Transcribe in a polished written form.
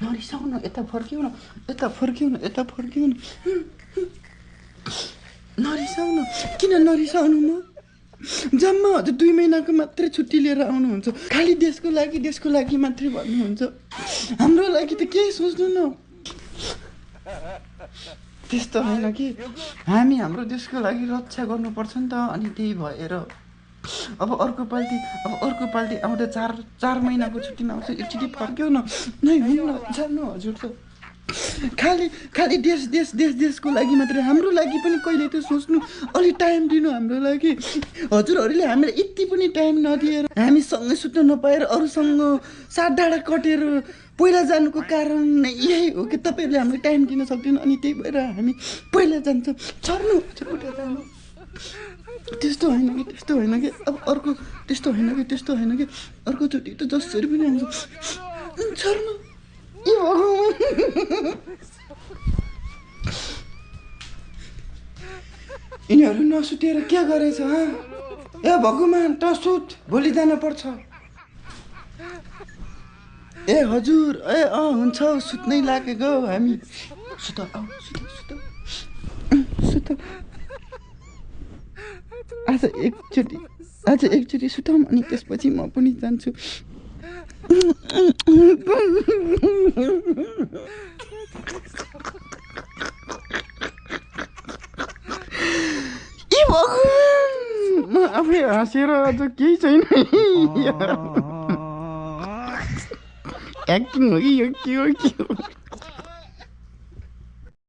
नरिसाउन यता फर्किउन यता फर्किउन यता फर्किउन नरिसाउन किन नरिसाउनु म जम्मा हजुर 2 महिनाको मात्रै छुट्टी लिएर आउनुहुन्छ खालि देशको लागि मात्रै भन्नुहुन्छ हाम्रो लागि त केही सोच्नु न त्यस्तो होइन कि हामी हाम्रो देशको लागि रक्षा गर्नुपर्छ नि त अनि त्यही भएर अब अर्को पाल्टी आउँदा 4 महिनाको छुट्टीमा आउँछ एकचोटि फर्क्यौ न नै हुन्न जानु हजुर त खालि देशको लागि मात्रै हाम्रो लागि पनि कहिले त सोच्नु अलि टाइम दिनु हाम्रो लागि हजुरहरूले हामीलाई यति पनि टाइम नदिएर हामी सँगै सुत्न नपाएर अरूसँग सात डाँडा कटेर पहिला जानुको कारण यही हो कि तपाईँहरूले हामीलाई टाइम दिन सक्दैन अनि त्यही भएर हामी पहिला जान्छौँ चढ्नु उठा जानु त्यस्तो होइन कि अब अर्को त्यस्तो होइन कि अर्कोचोटि त जसरी पनि आउँछ चढ्नु ए भगवान् यिनीहरू नसुतेर के गरेछ ए भगवान् त सुत भोलि जानुपर्छ ए हजुर ए हुन्छ सुत्नै लागेको हामी सुत आज एकचोटि सुताउँ अनि त्यसपछि म पनि जान्छु ए भगवान् म आफै हाँसेर अझ केही छैन एक्टिङ हो कि यो के हो